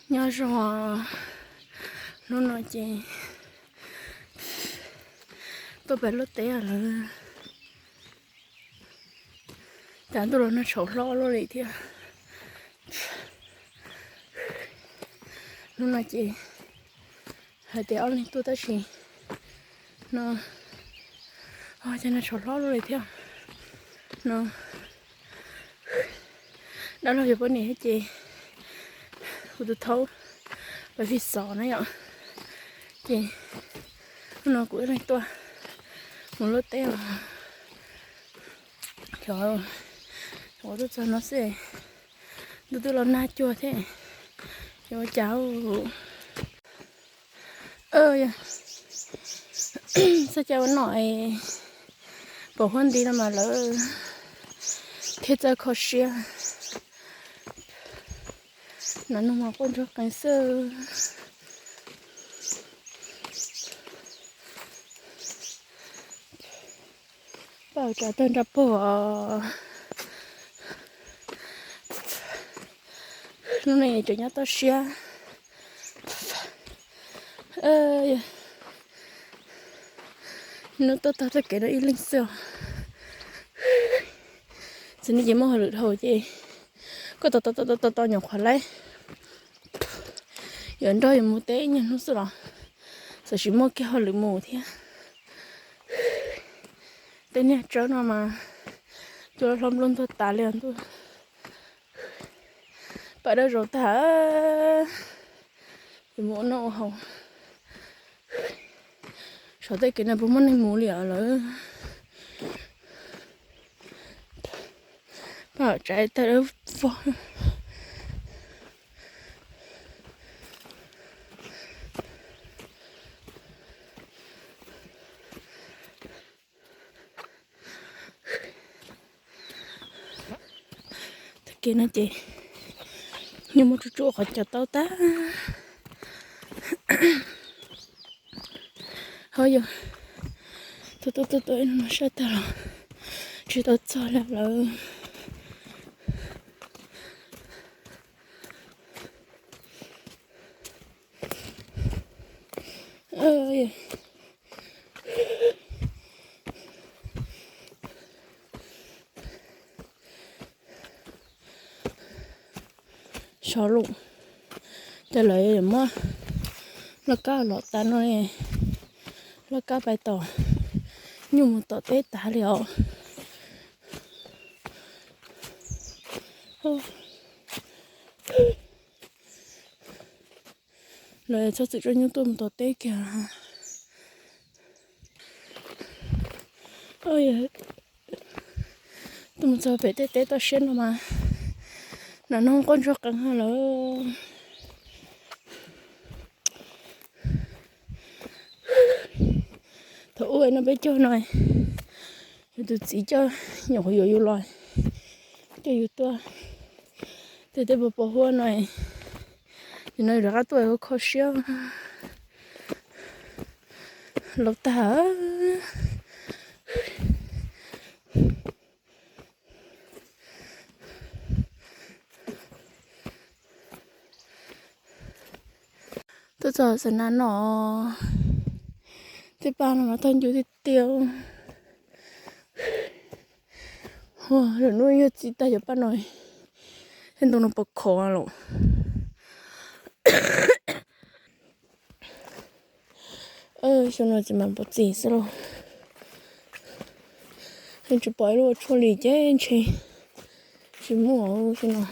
Nyob zoo, hnub no ces tuaj pem luaj teb lawm. Cas ntuj los nag tshauv hlob luaj li thiab. Hnub no ces hais tias ob leeg tuaj tab sis no cas nag tshauv hlob luaj li thiab no. Dab laug yuav poj niam thiab ces kuv tus thaub pais fij xov na yom. Ces hnub no kuv ib leeg tuaj mus luaj teb os. Cov, cov tuaj txog no xwb, ntuj twb los nag cuag thiab, yuav ua cas. Txoj cai ua noj es pom huab nti no mas lawv thiaj txawj kho siab. Nas noog mas quaj ntsuag qees xwb. Paj tsav tag nrab pog. Hnub no tseem nyob toj siab. Hnub tuaj tag txoj kev no ib leeg xwb os. Txiv neej ces muaj hauj lwm dhau ces koj tos tos tos tos nyuam qhuav laib. Yuav nrog yus mus teb ib nyuag hnub xwb los xyov tsis muaj kiag hauj lwm mus thiab. Tej niag tsawb no mas cua hlob npluaj ntuag tas li os ntuj. Paj dawb zaus tag, yuav mus ua noj ua haus. Saum tej kev no puas muaj neeg mus li os lawm. Paj tsav tag dawb vog. Tag kev no ces nyuj muaj tsuj tsuj qhov cos taub tag. Ho yog tuaj tuaj tuaj tuaj ib no sab tag los tsis tau txog li lawm. Sov lawm, ces lawv muab laj kab los tas no, laj kab pais tom nyuj mus tom teb tas li os. Lawv txhob txwm tso nyuj tuaj mus tom teb kiag. Tuaj mus txog pem tej teb toj siab no mas nas noog quaj ntsuag qees lawm. Thaum ub no peb caug no, yus tus txiv coj nyuam qhuav yuav yus los, coj yus tuaj tej teb pos pos huab no, ces no yus rov qab tuaj kho siab laus tag. Tuaj txog xav nas no, tej paj no mas tag ncu tiag tiag. Lwm hnub yuav txiv tag cov paj no, tej ntoo no puas khov lawm. Xyoo no txiv mam pov txim xwb lauj. Yeej tsis pom ib lub ua tshuaj li ces ntshe tsis muaj xyoo no.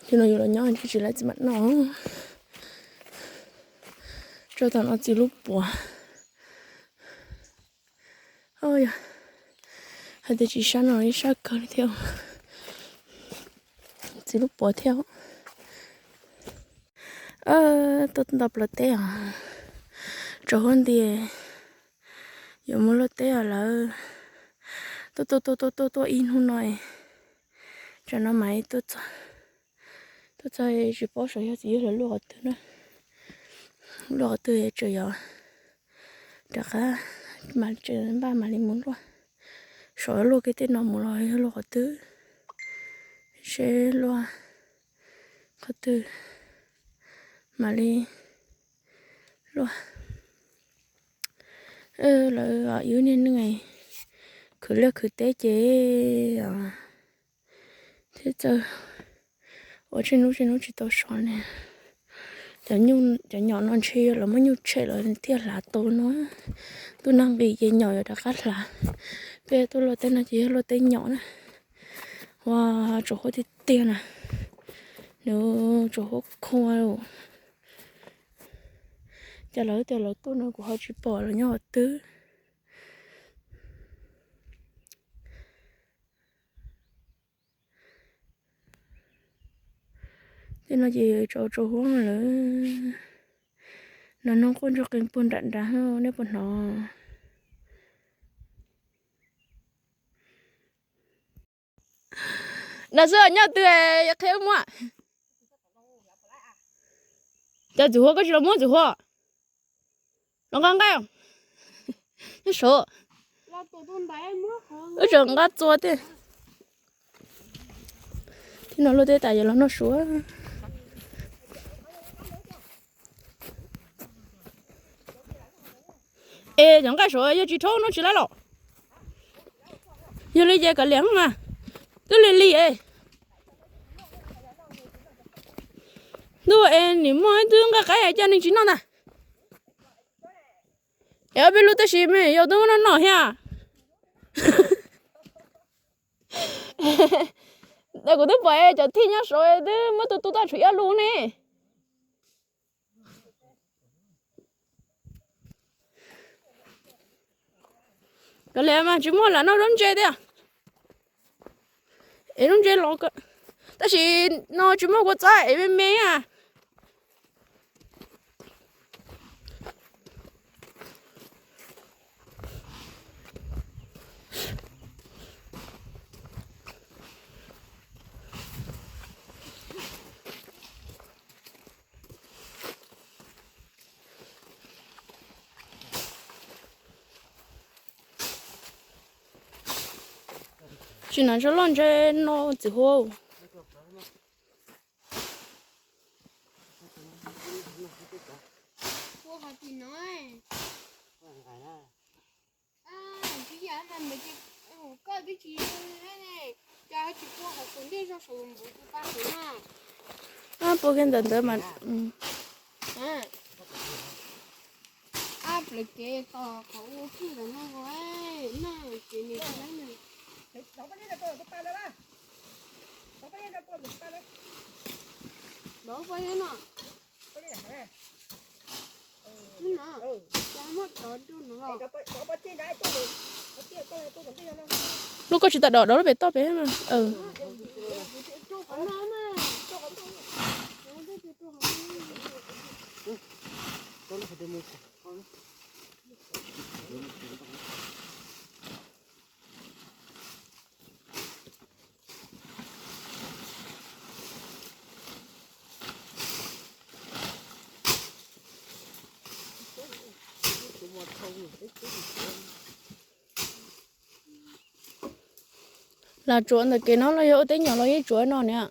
Xyoo no yus los nyob tsis tsis laib txiv mam noj. Tso tom no txiv lub puav. Hais tias tsis sab no ib sab kawg li thiab. Txiv lub puav thiab. Tuaj nto plaws teb os, tsaus huab nti, yuav mus luaj teb os lawm. Tuaj tuaj tuaj tuaj tuaj tuaj ib hnub no, tsam no mas tuaj txog, tuaj txog tsis paub saum yog txiv yawg lawv luaj qhov twg na. Luaj qhov twg tseem yog rov qab mas tseem npaj mam li mus luaj. Saum luaj kiag tej no mus los yog luaj qhov twg, seb luaj qhov twg. mam li luaj. Lawv yus niag neeg khwv liaj khwv teb ces thiab txawj ua tsheej hnub tsheej hnub tsis tau so ne. Cov nyom no ntshe yog lawv muab nyuj tshem lawv thiaj hlav tau no. Ntuj nag nqis ces nyom yuav rov qab hlav. Peb tuaj luaj teb no ces yog luaj teb nyom na. Ua tsaus huab tiag tiag na. Nws tsaus huab khua. Cas lawv tias lawv tuaj no kuv ho tsis pom lawv nyob qhov twg. Tej no ces tsaus tsaus huab lawm. Nag no quaj ntsuag qees puag nram nrad, nej puas hnov? Nag xwb nyob twg, qhia muaj. Cas Txiv Huab koj tsis los muab Txiv Huab? Los nqa nqaij. Nyob saud. Wb tseem nqa txua tiag. Tib no luaj teb tas yog los noj su. Es cov nqaij saud yog tsis rhaub no tsis laib los? Yog li ces kav liam mas, twb lig lig es. Ntuj es nim muaj ib tug nqaij qaib cas neeg tsis noj ntag. Es ob peb lub tab sis me yau twb muab noj noj thiab. Kuv twb pom cov thij nyob saud twb muab tu tu toj tshuav ib ob lub ne. Kav liam mas tsis muaj lam noj zaub ntse tiag. Es zaub ntse los, tab sis no tsis muaj kua txob es me me a. Tsis hnav ntsha loj ntshe no Txiv Huab. Pua kiag ntawm ntawd mas. Lub koj tsis tas dom dov lub pem toj pem mas. Lam tsuav ntawm kev no los yog ua teb nyom los yeej tsuav no niam.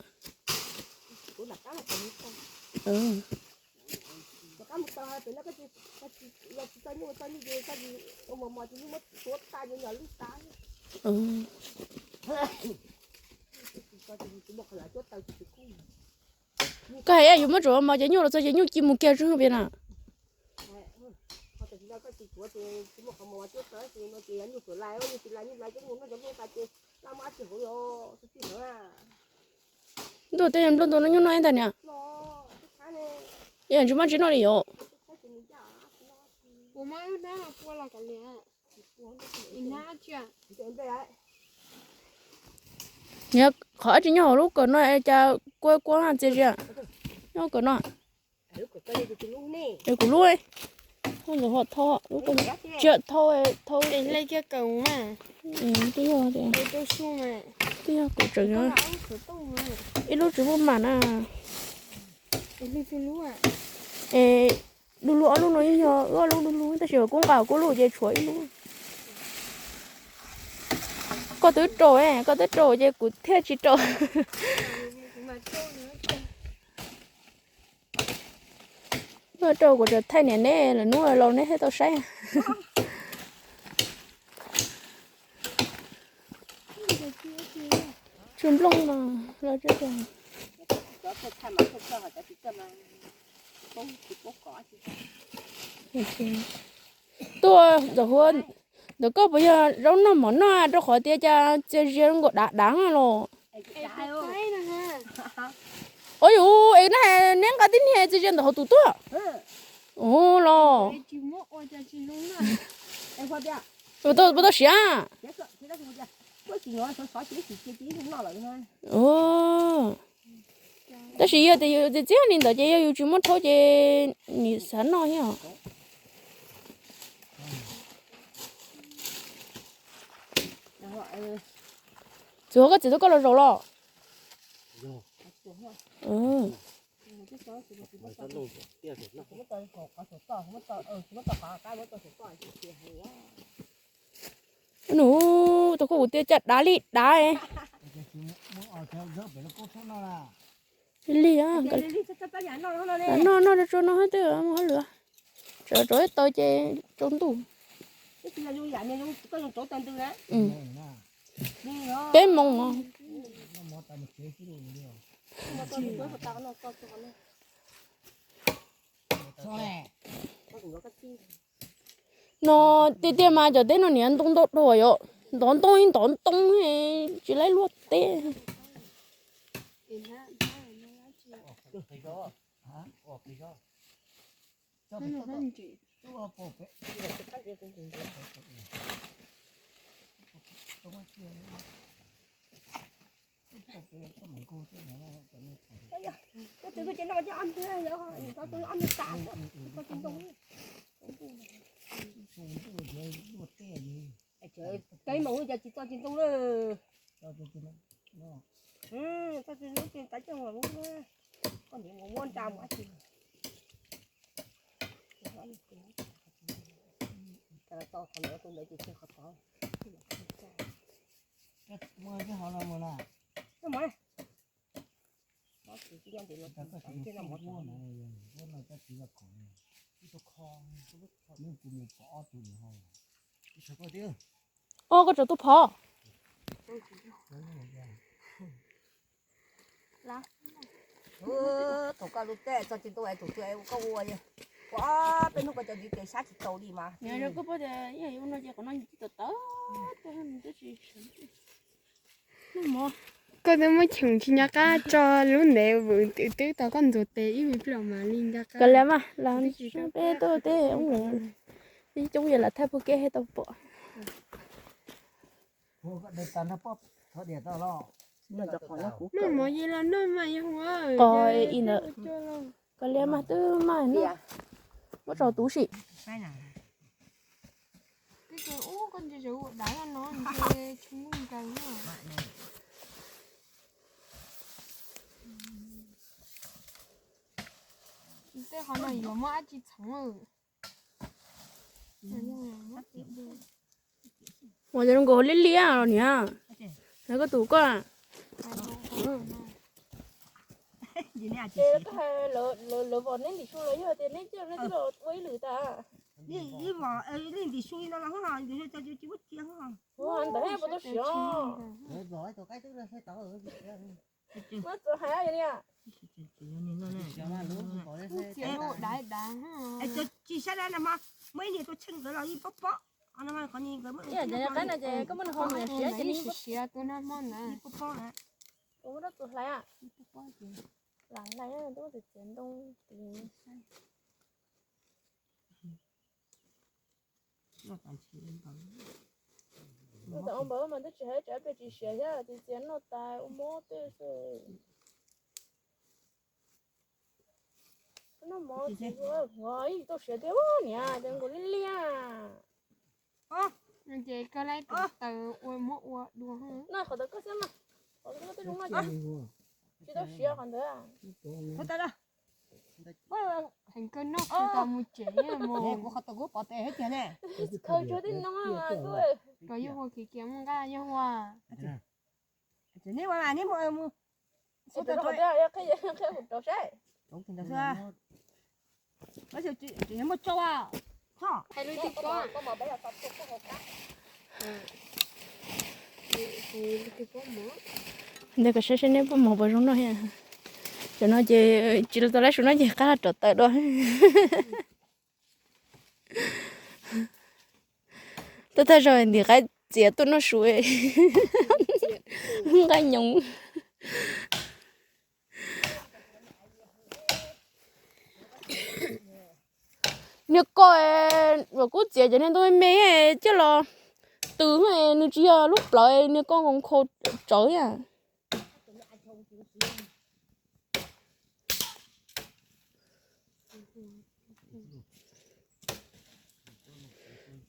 Koj hais yus muab tsuav mos ces nyuj los txog ces nyuj ci mus kiag tsuag pem na. Ntuj tej nplooj ntuj no nyuj noj ib ntag niam. Yeej tsis muaj tsis noj li yom. Niam, qhov dab tsi nyob hauv lub kawm no cas kua kua txias zias? Nyob kawm no. Es kuv lub, ho thau, tsis thau, thau. Twb yog, twb yog kuv tseem, ib lub tsis muaj mam na. Es du lug ob lub no yeej yog wb ob lub du lug tab sis kuv nqa kuv lub ces tshuav ib lub. Koj twb rau, koj twb rau ces kuv thiaj tsis rau. Rau kuv tsav thaij niam neb lawm hnub laus neb thiaj tau saib. Tsw nplooj no los. Tuaj ntawm huab, ntawm koj puas yog zaub noj mov noj rau qhov tias cas txias zias nkaus dav dav los? Ua yus es neb nqa tib niag txias zias ntawm hauv tus tuaj. Ua los. Puas tau siav? Tab sis yog tias yus txias txias li ntawd ces yog yus tsis muab rhaub ces nws xav noj thiab os. Txiv huab, koj txiv tau koj los zaum los? Nus, tus koj kuv tias cas dav li dav. Lig, noj noj tso no twb mus hauj lwm. Tsam rov ib taw ces tsaus ntuj. Peb moos os. No tiag tiag mas cov teb no niag ntoo ntau dhau yom, ntov ntoo ib ntov ntoo tsis laib luaj teb. Teb moos cas tsis txo tsis ntoo lawm. Txo tsis ntoo ces tav coj mus, koj niam mus muab nra mus dab tsi. Qhov ntawd tus ntawd ces tseg qhov tod. Ob, koj tseem tuaj phov. Thaum koj lub teb txog tsis tuaj es tus twg ua koj ua, ua ob peb hnub koj cov ntiv tes sab tsis tau li mas. Koj pom tias ib yam li ua no ces qhov no tsis tau tawv, twb tsis. Koj twb muab cheem tsis nco qab tso lub ntev vwm twb tau koj ntxuag tes ib me pliag mas li nco qab. Kav liam mas, peb tuaj teb ub, ib coob yam lam thaij puag kev thiaj tau pom. Noj mov ces los noj mas yog ua qos ib ntawd. Kav liam mas twb mas noj, muab tso tus sim. Tej qhov no yuav muab dab tsi txhoov. Ua cov zoo nkaus liab liab los niam. Koj tus koj. Lawv vos neb ntim su los yog tias neb coj neb twb los ua ib lwm tas. Ntim su no los ntawd puas tau siav? Muab txo hais li. Tsis sab dab no mas muaj ib niag tus tsheej nkawd los yeej pob pob. Qhov no ces koj muab nws ho siav ces nws siav tus no hmo ntawd. Kuv muab rab txuas hlais. Lam hlais, twb muab tus txiav ntoo. Noj tas ua npaum mas twb tsis hais tsam pliag tsis siav thiab, txiav txiav noj tas ua mob tej xwb. Noj mov tsis ua hov ib tau siav tiag niam, ces nkaus liab liab. Ces koj laib tus taws ua muab ua dua. Noj qhov tawv koj xwb mas, qhov tawv koj tej zoo noj ces tsis tau siav qhov ntawd. Heev kawg noj tsis tau mus tsev mus. Kuv qhov tawm kuv pov tes tiag ne. Khaws tsuag tej no mas koj. Yog ua kiag kiag mus nqa yog ua. Neb ua mas neb mus. Qhia qhia kuv rau saib. Tus ntawd xwb. Ntawd kom saib saib neb poj mov puas zoo noj thiab. Cov no ces tsis tau laib su no ces qab rov tawm dua. Tag tag zog ntim qaib txiav tuaj noj su. Nqaij nyoos. Niag ko, uas kuv txiav cov niag ntoo me me coj los tws, nws tsis yog lub plawv, niag ko nkaus nkhaus tsawv thiab.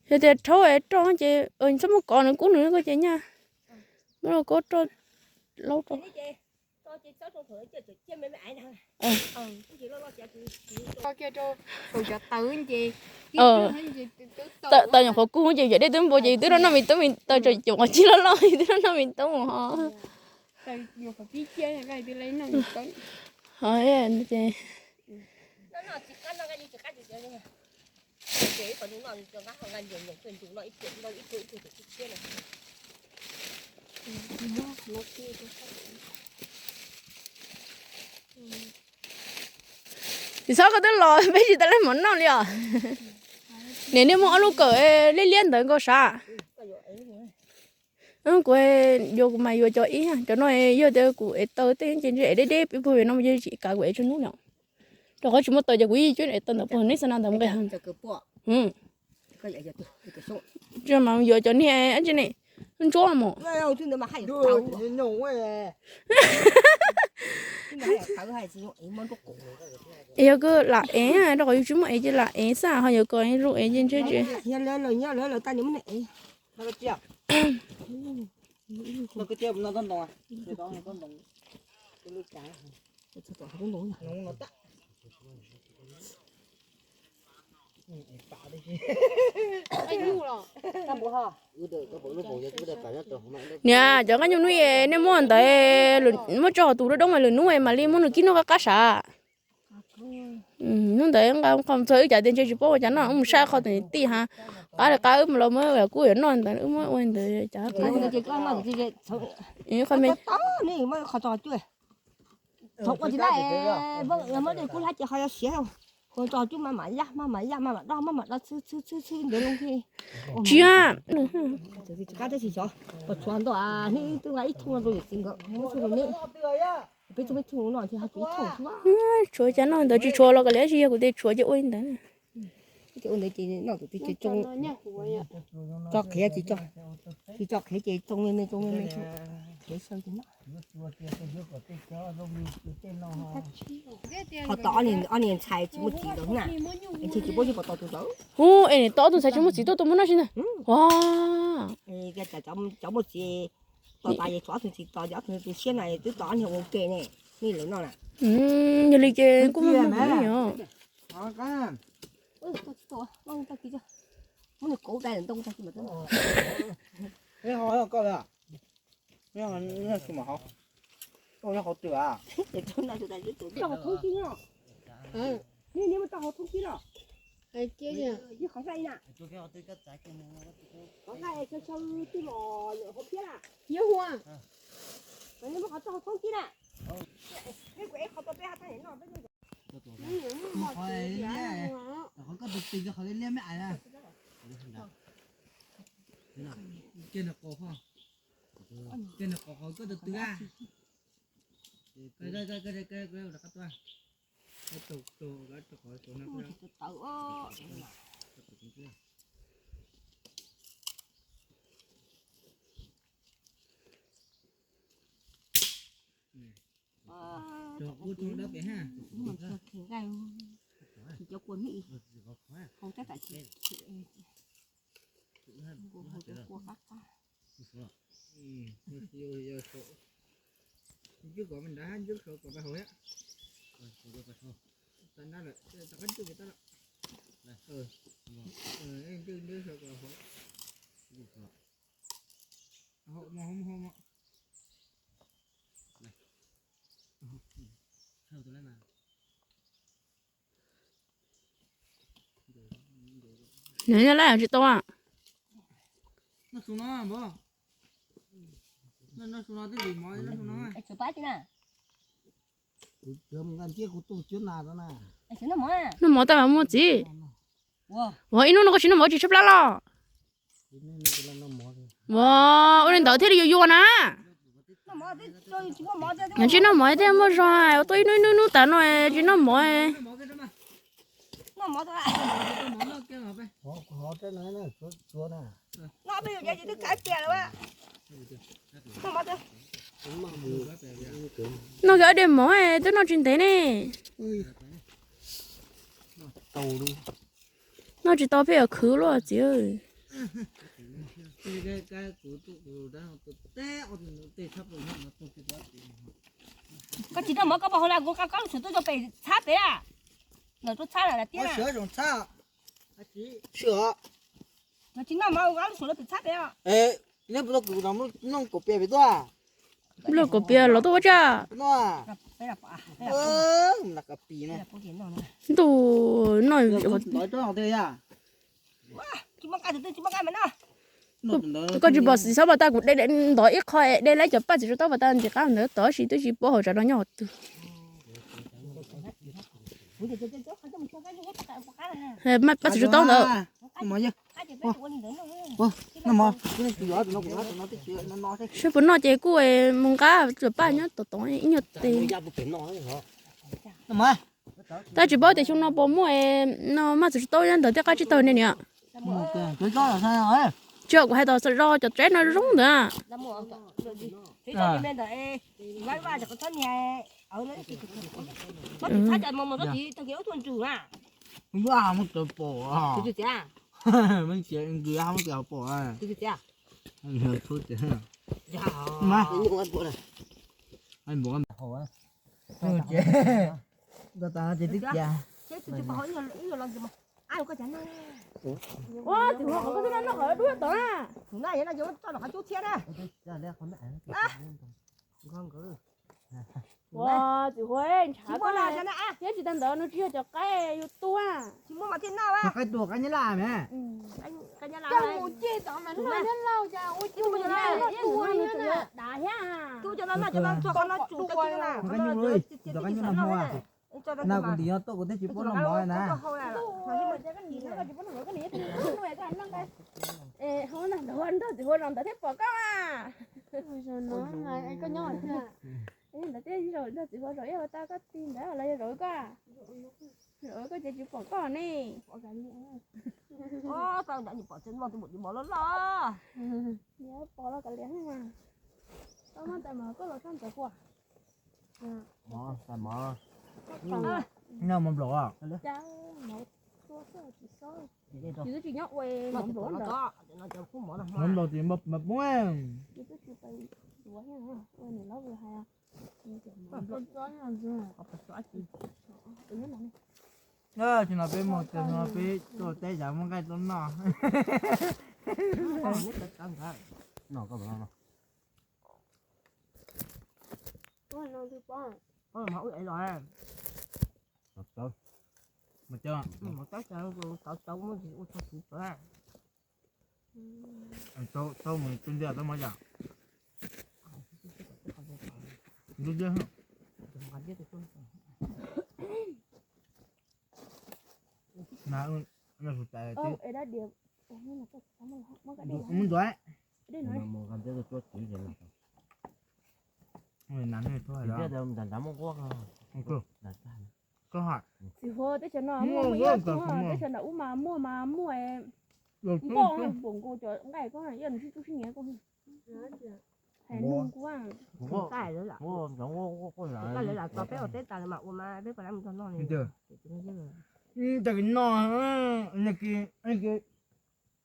Yog tias rhaub roj ces txhob muab kov nws kub nws ko ces nyaj, muab kov roj laub rau. Tawm nyuam qhuav kub ces yam dej twb npau ces twb rov noj me tub me taw, tseem caum qhov cig loj loj twb rov noj me tub ho. Ho ces tsis txhob koj twb los peb tsis tau laib mov noj li os. Niam, nej muaj ob lub kawm liab liab ntawd nkaus sav. Kuv yuav, kuv mas yuav cov ib, cov no yog tias kuv ev taw tej ces ntshe ev deb deb pib puag pem no ces tsis kav kuv ev tsaug hnub no. Rau qhov tsis muaj taw ces kuv yeej cuab ev taw ntawm puag neb xa na ntawd nqe heev. Tsis mas yuav cov niag ntsis ne, ntsuab mus. Yog koj lam ev, rau qhov yus tsis muaj ev ces lam ev xwb, ho yuav kom zoo ev ces ntshe tsis. Niam, cov nqaij nyuj hnub es nej muab ntawd, muab tso hauv tus doob mas lwm hnub mam li muab nws kib noj qab qab sav. Hnub ntawd nqa qhov txog wb cas tias ntshe tsis paub ua cas noj, wb mus saib qhov tus tij ha, qab li qab wb los muab kuj yuav noj ntawd wb muab ua ntawd cas qab. Thaum ua tsis laj, muab dej kub hlab ces ho yuav siav, ua tso cub maj mam yaj maj mam yaj maj mam do maj mam do txhwb txhwb txhwb txhwb ntawd loo thiab. Tsis, tsis qab tab sis xyov pom tshuav ntau, hnub twb nqa ib thooj rau yawm txiv nkawd muab tshuav rau neb. Peb tshuav me thooj no thiaj tshuav ib thooj xwb. Tshuav cas noj ntawd tsis tshuav los kav liam, tab sis yog kuv tias tshuav ces ua li ntawd. Ua ntawd ces noj tus twg ces tsoo, tso qhiav ces tsis tso qhiav ces tsoo me me tsoo me me, qhiav xyaw ces noj. Ho tom ob niag ntxhais tsis muaj txiv ntawd na, ntshe tsis paub yeej pom tom tus ntawd. Hu, es niam tom ob tug ntxhais tsis muaj txiv tuaj tus muaj noj tsis ntag. Ua, cov muaj txiv tos tas ces tshuav ob tug txiv tos ces ob tug tus siab na twb tos ob niag ua ke ne, nej lawv noj na. Yog li ces kuj muaj muaj yog. Kiag nws qos qhov koj tus twg a? Rov qab tuaj. Rau qhov rau no. Rau ub rau dawb pem ha. Tsis cov kua me, hau tab tam tsis, cov kua qab qab. Ncuj kom nrad, ncuj kom pab hauv thiab. Tag nrab lawm, rov qab ncuj pem tab lawm. Ncuj ncuj kom hauv. Hauv mos, hauv mos, hauv mos. Thawj tus lawm mas. Nws nyob lawm tsis tau. Noj mov tau mas muaj txiv. Ua ib hnub no koj tsis noj mov tsis tshaib plab los? Ua ua li ntawd thiaj li yuav yuav na. Nws tsis noj mov thiaj muaj zog, ua tuaj ib hnub ib hnub hnub tas no tsis noj mov. Noj kiag ob dej mov twb noj tsis ntev ne. Noj tsis tau pheej yuav khwv luaj txiv. Koj tsis noj mov koj puas hau la nkuv, koj lub suav tuaj rau pem txhab pem a. Ntawm tuaj txhab lawm tiag. Koj tsis noj mov koj lub suav rau pem txhab pem os. Neb puas tau kws noj kaum pias pem tuaj? Noj kaum pias los tuaj ua tsa. Ntuj no. Koj tsis pom xim xav pom tas kuv de ntov ib qho de lawv cov paj txiv tsuas taub pov tas ntim qab ntawd tab sis twb tsis paub hauv tsav no nyob qhov twg. Paj txiv tsuas taub ntawd. Saib puas noj ces kuj mus nqa cov paj nyob tom tod ib nyuag tes. Tab tsis paub tias xyoo no puas muaj no maj txiv tsuas taub nyob ntawd thiab qab tsib taug ne niam. Tsis yog kuv hais tias zos cov tsaib no zoo ntawd. Ua, txiv huab qhov koj twb noj qhov dub tom na. Ua, txiv huab ntshav koj na. Thiab tsis tas ntawd nws tsis yog cov qaib yus tu a. Qaib tu qaib nyab laj me. Koj mus cij tom mas noj nyab laj cas ua cij ua noj tu nws dav thiab. Qaib nyab laj, qaib nyab laj hmo. Na kuv ntim no tuaj kuv thiaj tsis paub noj mov na. Nrog txiv huab los ntawd thiab pom koj. Ntawd thiab zaum nrog txiv huab zaum ib ua tau koj ti ntawd los yog zaum koj. Zaum koj ces tsis pom koj ne. Pom los kav liam mas. Koj muab tais mov koj los txog ntawd puas? Noj mov nplaum. Cas mov tua xwb tsis sob. Yus twb tsis nyob ua mov nplaum ntawd. Mov nplaum ces npaj poob. Yus twb tsis pais yuav thiab ua nws lab vwm hais. Tsis no peb mus txog no peb tuaj teb yav muab nqaij tuaj noj. Tau mus tus ntiag tau mov yom. Ntub tiab. Na, no sus tais mus ntuav. Nram nram muaj nquab. Koj hais. Txiv huab teb chaws no muaj muaj ib teb chaws nram ub mas muaj mas muaj nkauj npaum nkaus cov nqaij ko ib nws sib tub sib nyiav ko. Hais nug kuv. Tsis tas lawv lam tos peb ua teb tas lawv mam ua mas peb puas dab mus txog noj li. Cas no,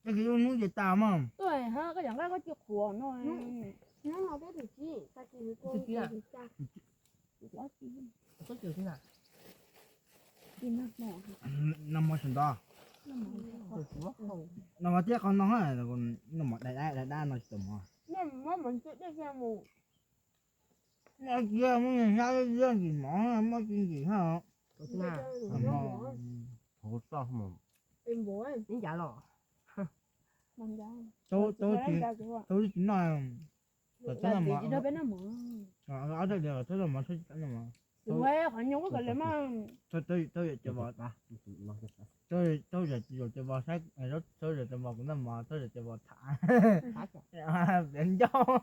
koj ua hnub ces tas mog. Tuaj ha, koj cov nqaij koj cia qhuav no. Hnub no peb tus txiv, txiv txiv. Noj mov sawv ntxov. Noj mov thiab qhov no, noj mov dai dab dab no tsis tau mov. Noj kiag muab hnab liab ntsis mov muab ci ntsis hab. Neb ncav los? Tau tsis noj, tsis noj mov, ob tug li tsis noj mov, tsis noj mov. Tau yam ces vos, tau yam ces vos saib, tau yam ces vos kuv noj mov, tau yam ces vos tham, piav ncauj.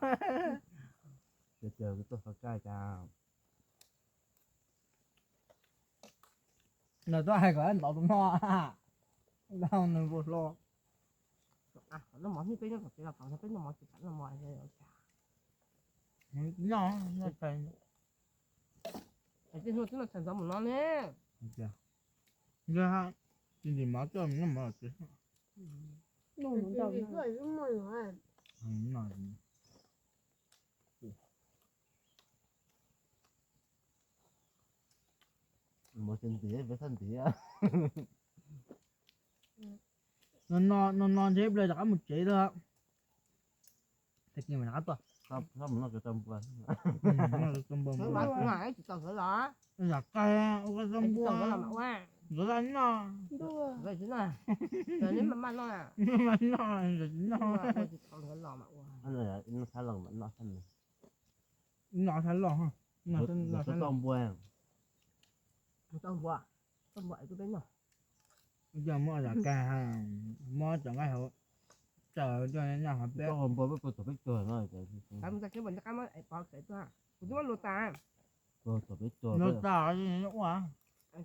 Nws tuaj hais kom ntov tus no, nws npau hlo. Noj mov, peb noj mov, peb noj mov, noj tshais ntxov mus no ne. Tsis ntim mov coj mus noj mov los tsis. Mov tsis ntim, peb txhob ntim. No no ntshe ib pliag rov qab mus tsev lawm. Tag kis mas rov qab tuaj. Txhob mus noj tau npua. Tsis tau los, yam koj ua tau npua, nkawd tau noj, nkawd tsis noj, neb mam maj noj, noj, tsis tau nkawd los mas ua. Noj sab los, noj sab los, tau npua, tau npua, tau npua es peb noj. Coj muab zam kag, muab cov nqaij hauv tsaws coj noj hauv peb. Npua peb puas txog peb caug no? Kuv twb muab luag tas, luag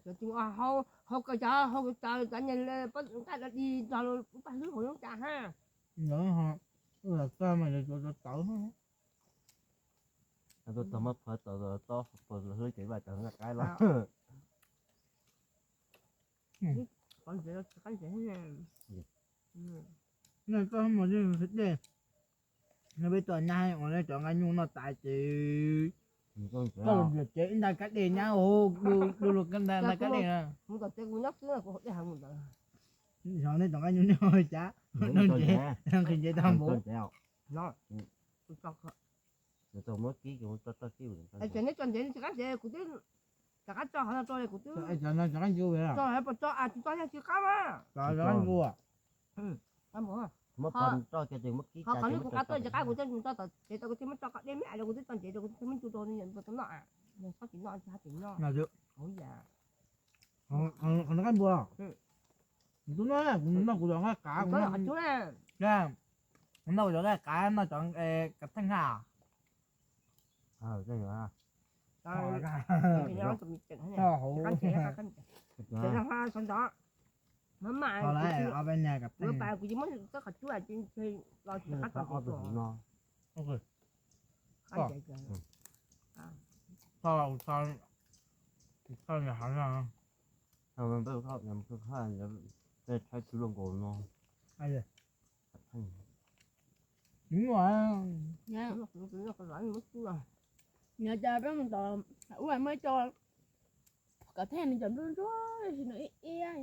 tas ua, hau kawg cov, hau kawg cov, cov niag pab nqaij dog dig nrog lub paj hlwb hauv zoo cas ha. Ntawd ho, zam kag mas yuav txawv txawv. Tuaj txog muab phawv tau, tau hlwb ces vaj tau nqaij qaib los. Koj mus dej, no peb tuaj nyab ua cov nqaij nyuj noj tas ces koj los ntawm tsev ib nta kab dej nyab, du lug nta kab dej na. Yog nej cov nqaij nyuj noj cas, nqhis ntsev tag npaum. Ces neb tso ntsev tsis qab ntsev, kuv twb rov qab tso qhov no rau kuv twb, tso, tsis tso, tsis qab mas. Qhov no kuv qab tuaj tsis qab, kuv thiaj mus tso tom tsev tau, kuv thiaj muab tso kom dej me rau, kuv twb tso ntsev rau, kuv thiaj muab ncu rau nws tau noj. Txhob tsis noj, tsis hais tias noj. Qhov no qaib npua. Kuv noj, kuv noj kuv cov nqaij qav, kuv noj kuv cov nqaij qav, noj cov kav theej ha. Kuv tsis muab txoj qhov cub los tsis qab tau no. Nyob cas peb mus tom ub muaj ib co kav theej nws cov nplooj ntsuab, nws ib iab,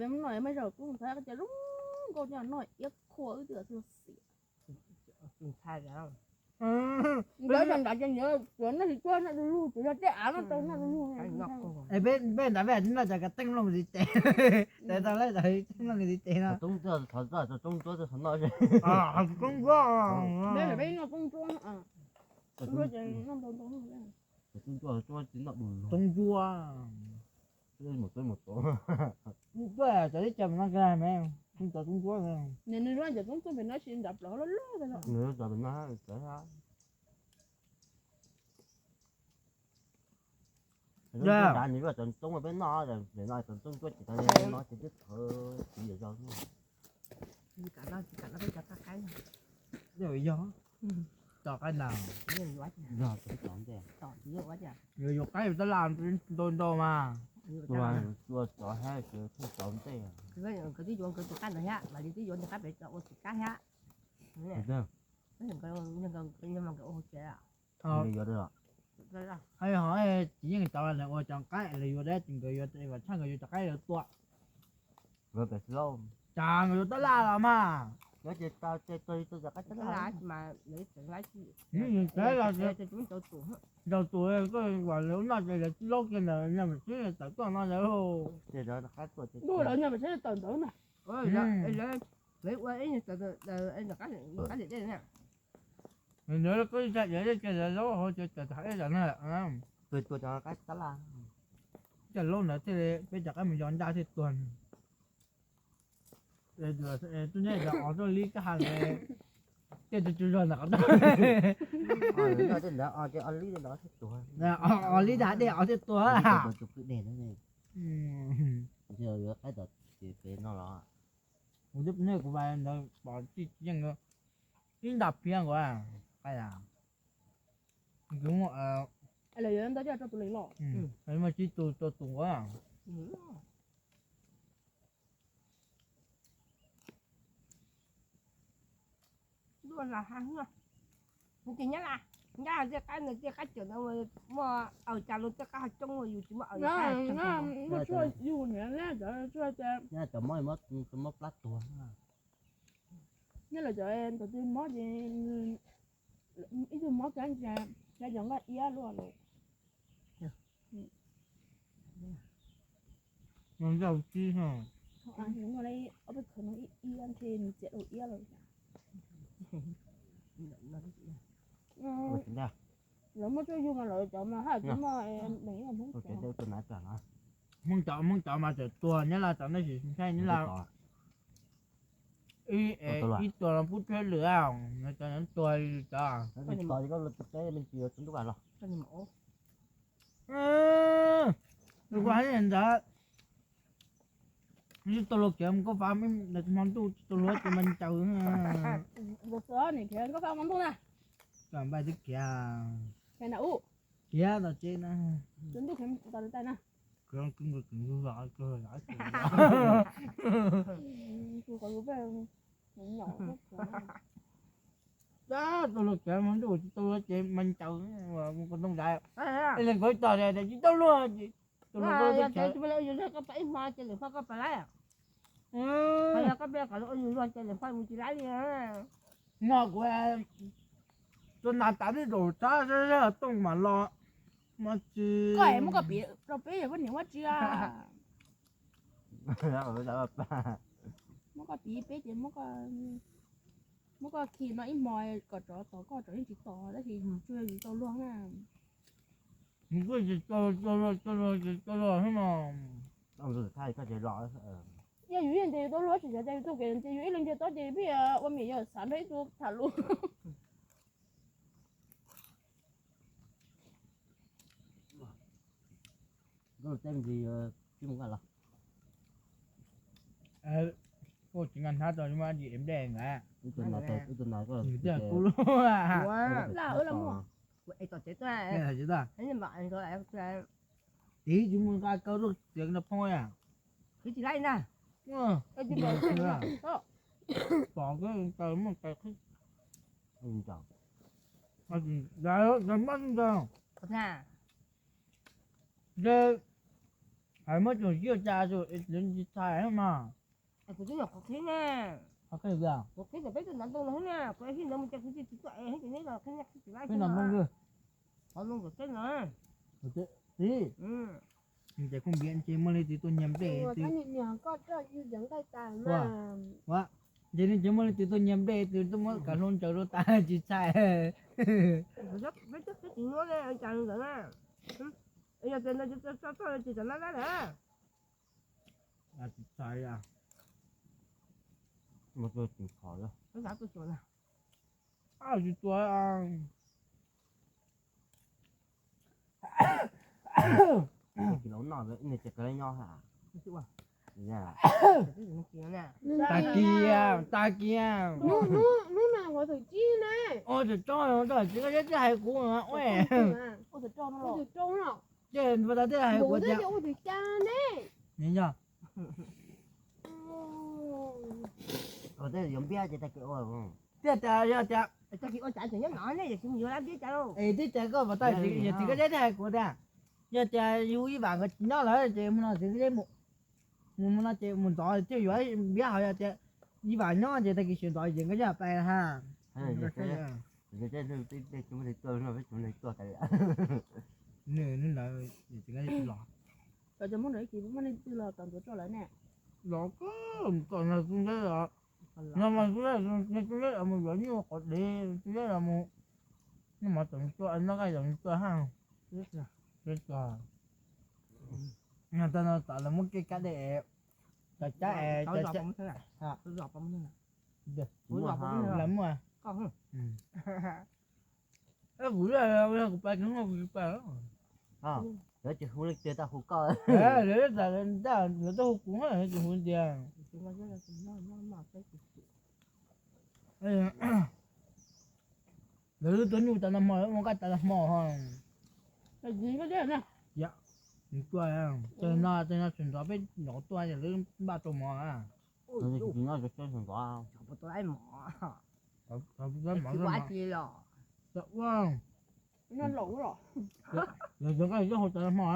peb mus noj mas zaum kuv mus thov ces zoo nkauj coj noj iab qhua wb twb xwb. Nkawd cov nrad ces nyiam tuav noj tsis tuaj noj du lug, tsuas yog tej av noj tau noj du lug. Peb nrad peb noj cov kav teej nplooj tiv tes, tau tau lawm cov teej nplooj tiv tes no. Roob ntsuab, peb noj roob ntsuab, roob ntsuab ces noj ntau ntau. Roob ntsuab, roob ntsuab, cov teb chaws no kag me, roob ntsuab, roob ntsuab. Nws roob ntsuab pem no tsis nrad plaws loj loj. Nws yuav cov ntoo peb noj, no cov ntoo tuaj tsis tau no ces twb thawv txiv yam zog xwb. Yog, yog, tso qaib ntag. Yog, yuav qaib tab laj ntau ntau mas. Tua, tua tsov hab, tua tsov ntej. Nkawd twb yuav nkawd tus qab ntawd thiab, mam li twb yuav nws qab pem ua tsis kab thiab. Tsis yeej cov lawv ua cov qaib lawv yuav dab tsi, nkawd yuav vam tshaj nkawd yuav cov qaib lawv tua. Cas nkawd yuav tab laj los mas. Lawv ces tau ces tau tau qab tab laj mas lawv tseem laib tsis, nws tseem los ces ntaus tus koj vam lawv noj ces lawv laub kiag ntawd nyob mam sib tawm tuaj no lawm. Ces lawv qab tuaj ces lawv nyob mam sib tawm ntawd na. Lawv ua ib qab liam dej na. Nws lawv koj ib tsa diav ces lawv laub hauv ces tawm tham ib zam na. Tus tuaj cov qab tab laj, cov laub ntawd thiaj li peb cov qab mus yos ncaj thiaj tuag. Tub neb cov os tuaj lib kab ha li, tej tus tsis zog ntawm qhov ntawd. Os lib dej os thiaj tuag. Yuav qaib tom ces pem no los. Kuv twb nej kuv vais ntawd pom tij yeej ib nta phiab nkaus. Qaib a, kuv muaj, muaj tsib tus rau tus nkaus. Luaj las ha, nws tias nyab las, nyab tej qab no tej qab cawm no muaj aws cas los tej qab ho coob ua yus tsis muaj aws. Muaj tshuaj yug niam cov tshuaj cas, cov mob mob plab tuag. Nyob lawv cov thaum twg mob ces ib tug mob kab ntsa, cov nqaij iab luaj lawm. Ob peb khawv no ib iab ntshe nws txiav dau iab lawm. Lawv muaj tshuaj yug mas lawv cov mas haj tsis muaj. Hmoob cov, Hmoob cov mas txawm tuag nyab laj txawm nej sim saib nyab laj. Ib tuag los pub tshuab lwm, cov tuag li cov. Tus kuv hais ntawd, tsis tau luag kiav mus koj fav, hmo ntuj tsis tau luag ces mas ncaws. Koj npaj twb kiav, kiav tom tsev na. Tsis tau luag kiav hmo ntuj tsis tau luag ces mas ncaws, mus kom ntoo ntaiv. Ib leeg kov ib tog tias tsis tau luag ces tus luag koj pab ib hmo ces lwm hmo koj pab laib. Yog koj pab kom lawv ua yus luag ces lwm hmo mus tsis laib li. No kuv tua nas tas twb zaum tshab sab sab tooj mam los. Mas tsis, koj muab koj piv rau peb yog koj niam muab tsis, muab koj piv peb ces muab koj khi no ib hmo kom tsov tos koj, tsov yeej tsis tos tab sis yus tsuas yog yus tau luag na. Yus kuj tsis tau luag, tsis tau luag xwb no. Yog yus yeej tias yus tau luag tsis xav tias yus tau kev ces yus ib leeg ntiag tob ces peb ua miam yog xav nrog ib tug tham lus. Kuv tsis nkag hnab tau, muab dib em dej nqa. Tiag kuv lub, laj wb los muag. Kuv ev tom tsev tuaj, txiv tsis mus nqa kaw rau txiav no phooj a. Khwv tsis laib na. Pom kawg taws muaj taws qhib. Nws muab ntawd, nws hais muab tsoom sij cas tus es tsis txhais mas. Kuv twb nyuam qhuav qhib ne. Qhov qhib, kuv qhib thaum peb tuaj ntav ntoo no xwb na, kuv ib ntawd mus ces kuv tsis tsis tuaj es ces neb los qhib, qhib tsis laib xwb no. Qhov zoo kom teb no. Txiv, ces kuj npiav ntshe muaj leej twg tuaj nyiag nplej. Ua, ces ntshe muaj leej twg tuaj nyiag nplej, twg tuaj muab kav hlau ntsaws rau tas tsis txhais. Peb twb qhib tsis nyuaj li cas li ntawd na. Yog tias ntawd tsis txhais lawm. Tsis txhais, tsis tua. Tag kiag, tag kiag. Hnub no ua thaum tsib ne. Ua thaum rau, tsis koj teb hais kuv ua. Ua thaum rau no. Ces npau taws thiaj hais kuv tias, yog, yuav npiab ces tag kis ua, thiaj tias yog tias, tag kis ua cas tseem nyob no ne, es twb tias koj npau taws, yog txiv koj teb thiaj hais kuv tias, yog tias yus ib vam nkawd tsis nyob lawm ces mus no txiv koj teb mus, mus no ces mus ntxov thiaj yuav npiab, ho yog tias Ib vas nyob ces tag kis sawv ntxov ces nkaj yaj pais ha. Nws ntawd los, cov Hmoob ntawd ib kis muaj leej twg los tom ntxuav roj lawm ne? Los koj kom nws tus ntawd los, no mas tus ntawd mus yuav nyuj qhov dev, tus ntawd los mus, noj mov tom ntxuav, noj nqaij tom ntxuav ha. Tag no tom lawv muab kev kab de, tom cab es, lawv muaj. Kuv, kuv pais kuv tsis pais. Lawv tsis hu leej twg tau hu koj. Lawv, lawv twb hu kuv, lawv tsis hu tias. Lawv tuaj nyuj tas nag hmo, lawv ua nqaij tas nag hmo ho. Nws tuaj, tes no, tes no sawv ntxov peb nyuam qhuav tuaj ces lawv npaj tau mov. Lawv cov nqaij coj hu tas nag hmo.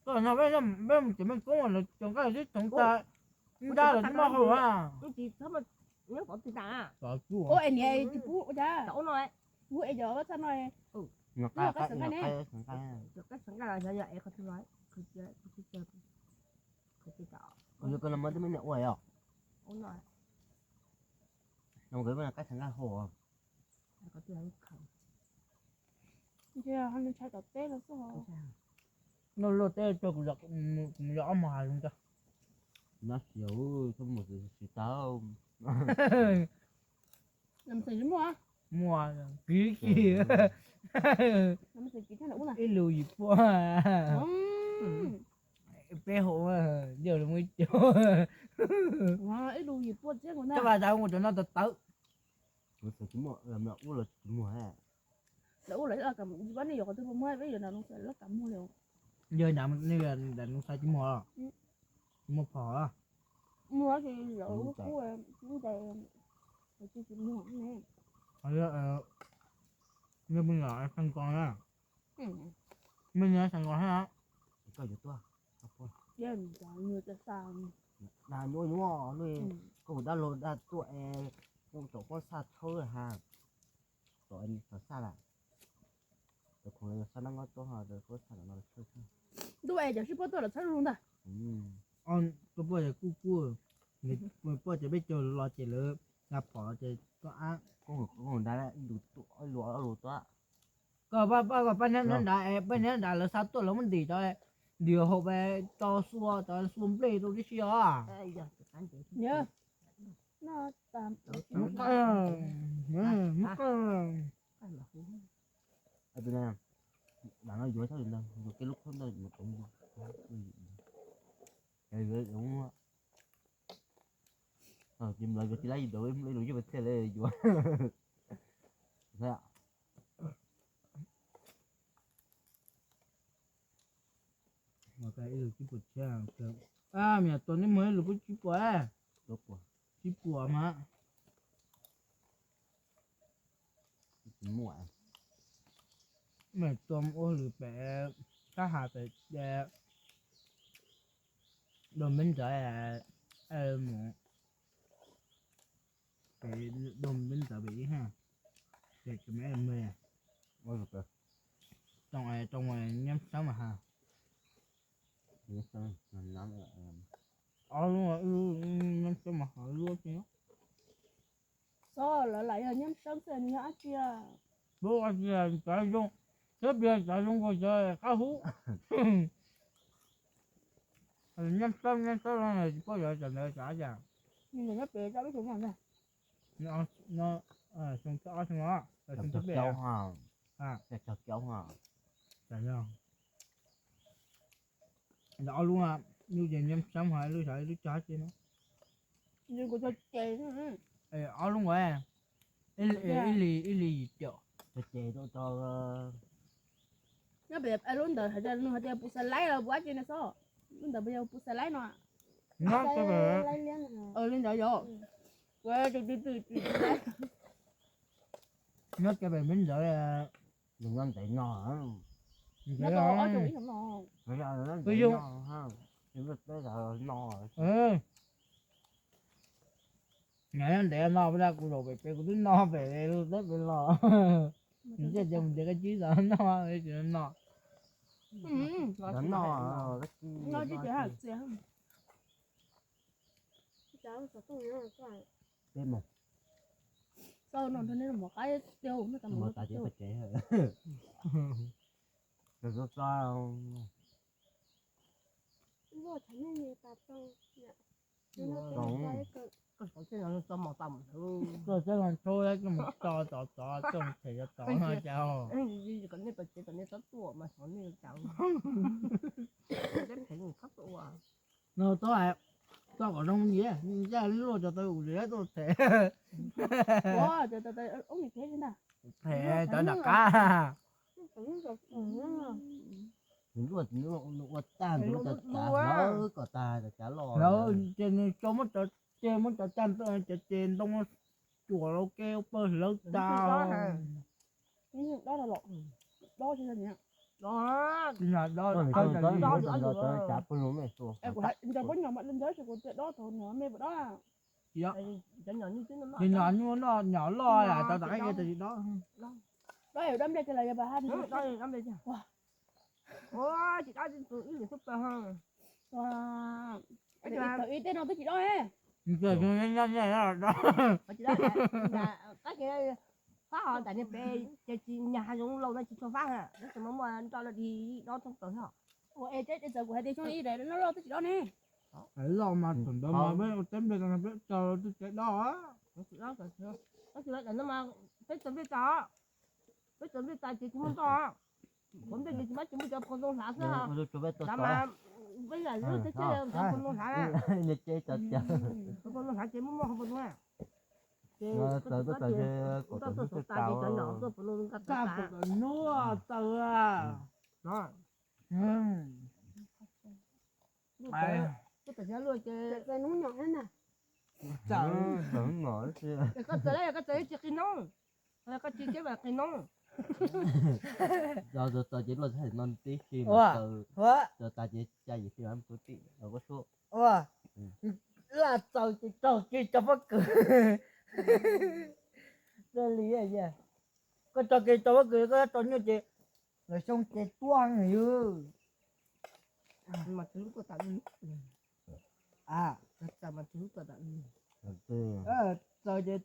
Koj no peb mus tsev Meej Koob lawv cov nqaij twb txhoov tas, nrab lawv twb muab hau a. Koj no muab tej me nyuam ua os. Qaib txhawv nqaij hau. Ntshai tom teb no xwb. Noj luaj teb tso kuv, kuv mus yos ob mos hav zoov tso. Nab xiav, koj mus tsis tau. Muaj, kiv kiv, ib lus yim puas. Peb hau, yawg muaj ib co. Coj vas tas mus cov no tawv tawv. Lawv ua los tsis muag. Lawv ua los, nej yuav qhov twg puas muag, peb yuav nram Looj Xais lawv kam muag li. Yog nram, nram Looj Xais tsis muag, tsis muag phom. Muag ces lawv ua kub, tsis muag ne. Yog me nyuam xeem nkos na, me nyuam xeem nkos na. Koj yuav tuaj, nyuaj nyuaj, koj mus dab laug dab tuaj es, koj tau pob xaj tshawb ha, tau pob xaj lawm. Tau khoom sab dab ngob tuaj ho, tau pob xaj no tshawb. Ntuj es cov sib puab tuaj los txhawb zoo ntag. Koj puab ces kuj kuj, nws puab ces peb caug los ces lawv nqa phom ces koj ab. Koj mus nrad, ib lus ob lus tuaj. Koj pab, pab, koj pab neb nrad, pab neb nrad lawv xa tuaj lawv muab ntim cov, ntim hauv pes tau xua, tau xua nplej rau tib si os. Lam no yuav tau ntag, yuav kev lub khaub ntawd mus tau. Ces lawv yuav tis laib yus daus ib lus yeej thiaj li yuav. Ib lus tsib puas tshiab, me nyuam tua neb muag ib lus pub tsib puas, tsib puas mas. Muaj tua ua lwm pem sab has pem, dog npeb ntawd, mus pem, dog npeb ntawd pem ib ha, pem me, rau, rau nyab sab mas ha. Ob lub, nyab sab mas ha lub tsi. Xob lawv lam yog nyab sab xwb nws yog dab tsi? Lub dab tsi, cov zoo, twb piav cov zoo nkaus cov qab hub. Nyab sab, nyab sab tsis paub yog cov ntawd cov dab tsi. Nws nyob pem cov lub xyoo no ntag. Xyoo ob xyoo, xyoo thib peb. Ob lub, lub ces nyab sab ho lub xyov lub cog tsi no. Ob lub nkaus, ib li, ib li yim caum. Nyob pem lub ntawd hais tias nws hais tias pus xas laib los pus dab tsi no xwb. Lub ntawd puas yog pus xas laib no? Li ntawd yog. Nyob kiag pem me ntawd, nws nyob ntev no. Nyob tau ob xyoo ib xyoo no. Nyob ntev no, no. Nyob ntev no, kuv zaum pem pem kuv twb noj pem los, ntsej ces mus ntiav kab tsib los noj, tsis noj. Los noj, noj tsis txiav. Peb mus. Mus tas ces peb tsev. Koj saib no tso mos tas mus, koj saib no tso, koj mus tso tod tod, koj mus them tod tod no cas. No tod, tso kom zoo ntxiv, ncaj luaj cov taw ub zem tuaj them. Them cov nram qab. Nws luaj, nws ua tag nws cov cav hlawv kom tag cov cav loj. Hlawv ces nws tso muab cov, ces muab cov caj, cov ces ntoo cuam los ke pawg hlawv tag. Dob, dob, dob, kuv hais ncaws pob nyos mam li ncaws tsis kuv tias dob thaum nyuam me puas dob. Tsis dob. Nyom nyuj noj nyom loj tau tas qab ke tas tsis dob. Dob, dob nplej kiag los yog pas hab. Tsis dob, tsis dob. Ib tej no twb tsis dob. Fab ho ntam niag pem ces tsis nyag hav zoov laus no tsis tshua fab, tab sis mas muaj nroj loj dig dob thoob plaws thiab. Ua es txawm kuv hais tias xyoo ib daim loj loj twb tsis dob ne. Loj mas thaum ntawd mas peb ua teb nplej tau peb tsaws twb tsis dob. Tab sis no mas peb tsaws nplej tau, peb tsaws nplej tas ces tsis muaj nroj. Qhov nplej ces tsis muaj, tsis muaj cov phau ntoo hlav xwb. Hlav mas peb yam lub teb chaws cov phau ntoo hlav, phau ntoo hlav ces muaj muaj phau ntoo. Tsaws tau tas ces cov nyom tuaj phau ntoo nqa tau tas. Hnub tsaws. Koj tsaws hnub nyom na. Koj tsaws, koj tsaws tsis qi noob, koj tsis teb vas qi noob. Tsaws ces luaj txhais no tib si, tsaws tas ces ca yim si kuv tim koj suab. Ua, laj tsaws ces raug kiag cov pob kws. Li, koj tso kiag cov pob kws, koj tso nyuaj ces lawv xyoo ces tuaj yws. Tsaws ces,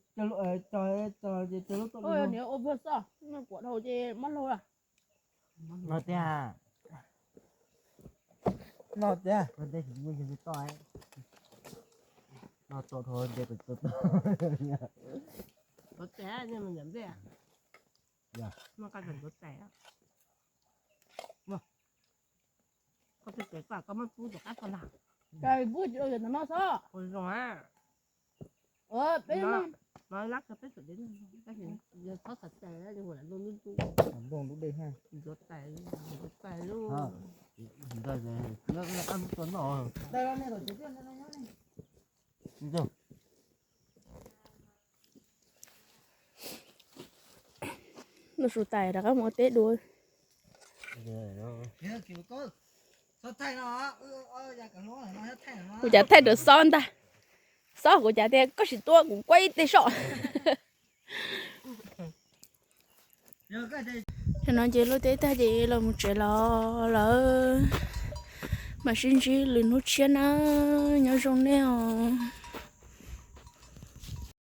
tsaws ces, tsaws lub tuaj. Niam ua vwg xoj, kuam dhau ces mab laug lawm. No tiag. No tiag. Ua ntej tsis muaj yog toj, no toj dhau ntej toj toj. Tuav tes, nej mus nram ntej. Muaj qab tes tuav tes. Koj tej tes koj, koj muab pub tom qab koj ntag. Cas pub tsis tau yam ntawm no xwb. Ua zoo a. Peb no, no lab kawg peb txawm de, tab sis yog txhob xav tes, ua lam nplooj ntub ntub. Nplooj ntub dej ha. Ntuav tes, ntuav tes lub. Lub su tais rov qab mus ua teb dua. Kuv cas thaij rau Xob ntag. Xob kuv cas tias koj sim tuaj kuv kuab ib teg soj. Tam no ces luaj teb tag ces los mus tsev los lawm. Mam sib ntsib lwm hnub tshiab na, nyob zoo nej os.